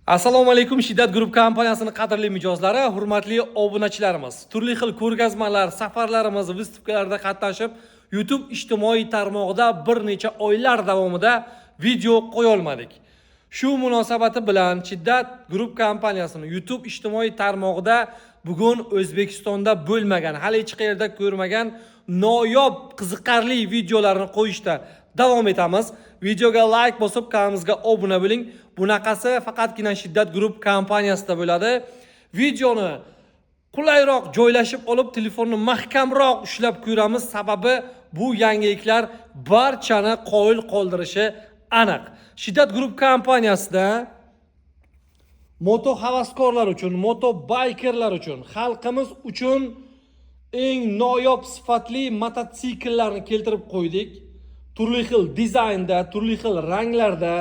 Assalomu alaykum, Shiddat Group kompaniyasining qadrli mijozlari, hurmatli obunachilarimiz. Turli xil ko'rgazmalar, safarlarimiz, выставка larda qatnashib, YouTube ijtimoiy tarmog'ida bir necha oylar davomida video qo'ya olmadik. Shu munosabati bilan Shiddat Group kompaniyasining YouTube ijtimoiy tarmog'ida bugun O'zbekistonda bo'lmagan, hali hech qayerda ko'rmagan noyob qiziqarli videolarni qo'yishda davom etamiz. Videoga like bosib, kanalimizga obuna bo'ling. Bunaqasi faqatgina Shiddat Group kompaniyasida bo'ladi. Videoni qulayroq joylashib olib, telefonni mahkamroq ushlab ko'ramiz. Sababi bu yangiliklar barchani qoyil qoldirishi aniq. Shiddat Group kompaniyasida moto havaskorlar uchun, moto baykerlar uchun, xalqimiz uchun eng noyob sifatli mototsikllarni keltirib qo'ydik. Turli xil dizaynda, turli xil ranglarda,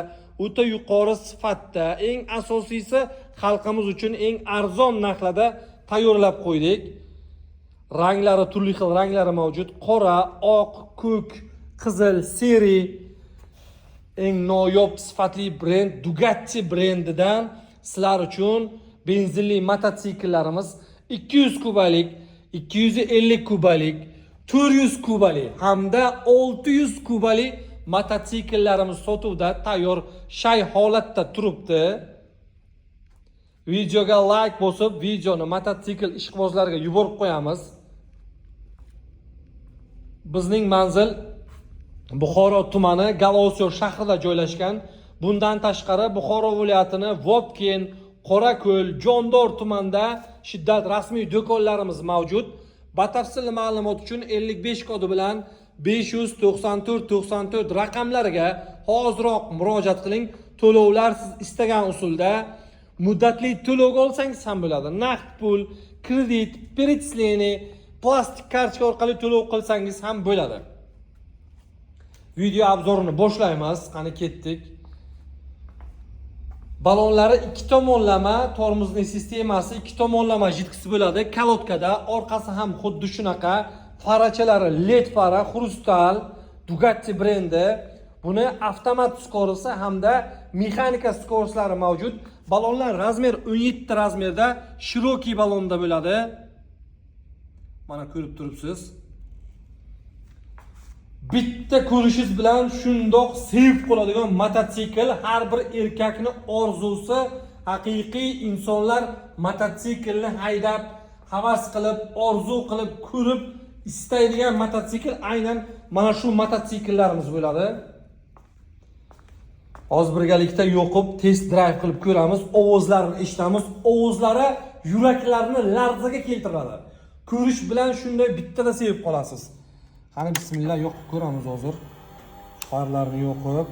o'ta yuqori sifatda, eng asosiysi xalqimiz uchun eng arzon narxlarda tayyorlab qo'ydik. Ranglari, turli xil ranglari mavjud. Qora, oq, ko'k, qizil, серый. Eng noyob sifatli brend Ducati brendidan sizlar uchun benzinli mototsikllarimiz 200 kubalik, 250 kubalik, 400 kubali hamda 600 kubali mototsikllarimiz sotuvda tayyor shay holatda turibdi. Videoga like bosib, videoni mototsikl ishqibozlariga yuborib qo'yamiz. Bizning manzil Buxoro tumani Galosiyo shahrida joylashgan. Bundan tashqari Buxoro viloyatini Vobken, Qorako'l, Jondor tumanida Shiddat rasmiy do'konlarimiz mavjud. Batafsil ma'lumot uchun 55 kodi bilan 594 94 raqamlariga hoziroq murojaat qiling. To'lovlar siz istagan usulda, muddatli to'lovga olsangiz ham bo'ladi. Naqd pul, kredit, перечисление, plastik kartochka orqali to'lov qilsangiz ham bo'ladi. Video обзор ini boshlaymiz. Qani, ketdik. Balonlari ikki tomonlama, тормозный sistemasi ikki tomonlama жидкость bo'ladi. Колодка da, orqasi ham xuddi shunaqa. Farachalari LED fara, хрусталь, Ducati brendi. Buni avtomat скорость i hamda mexanika скорость lari mavjud. Balonlar размер 17 размер da, широкий balonda bo'ladi. Mana, ko'rib turibsiz. Bitta ko'rishingiz bilan shundoq sevib qoladigan mototsikl har bir erkakni orzusi. Haqiqiy insonlar mototsiklni haydab, havas qilib, orzu qilib, ko'rib istaydigan mototsikl aynan mana shu mototsikllarimiz bo'ladi. Hozir birgalikda yoqib, test drive qilib ko'ramiz, ovozlarini eshitamiz. Ovozlari yuraklarni larzaga keltiradi. Ko'rish bilan shunday bittada sevib qolasiz. Qani, bismillah, yoqib ko'ramiz hozir. Farlarni yoqib.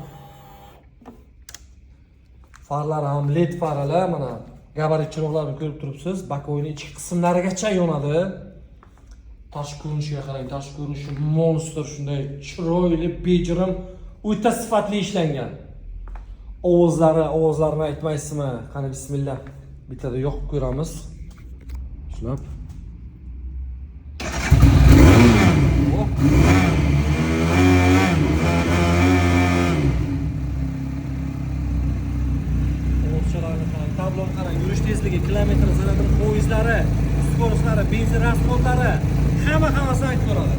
Farlar ham LED faralar, mana gabarit chiroqlarni ko'rib turibsiz. Боковой ni ichki qismlarigacha yonadi. Tashqi ko'rinishiga qarang, tashqi ko'rinishi monster, shunday chiroyli, bejirim, o'ta sifatli ishlangan. Ovozlari, ovozlarini aytmaysizmi? Qani, bismillah. Bittada yoqib ko'ramiz. Ushlab. Oh. Ovozchalarni qarang, tabloni qarang, yurish tezligi, kilometr, zaryadini foizlari, скорость lari, benzin расход lari, hamma hammasini aytib beradi.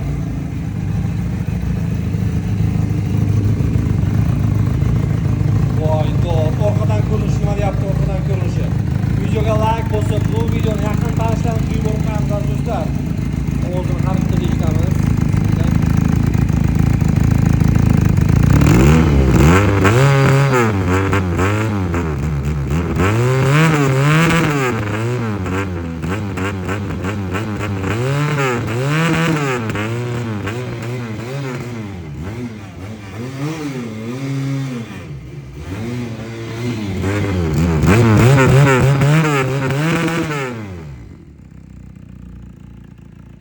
Voy, dod, orqadan ko'rinishi nima deyapti, orqadan ko'rinishi. Videoga like bosib, bu videoni yaqin tanishlarimizga yuborib qo'yamiz, aziz do'stlar. Ovozini har bittada eshitamiz.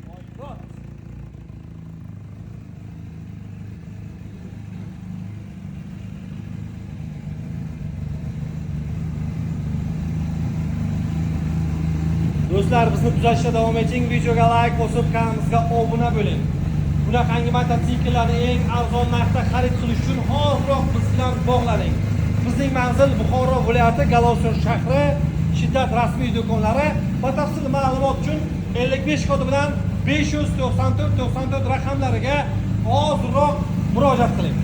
Voy, dod. Do'stlar, bizni kuzatishda davom eting. Videoga like bosib, kanalimizga obuna bo'ling. Bunaqangi mototsikllarni eng arzon narxda xarid qilish uchun hoziroq biz bilan bog'laning. Bizning manzil Buxoro viloyati, Galosun shahri, Shiddat rasmiy do'konlari. Batafsil ma'lumot uchun 55 kodi bilan 594 94 raqamlariga ozroq murojaat qiling.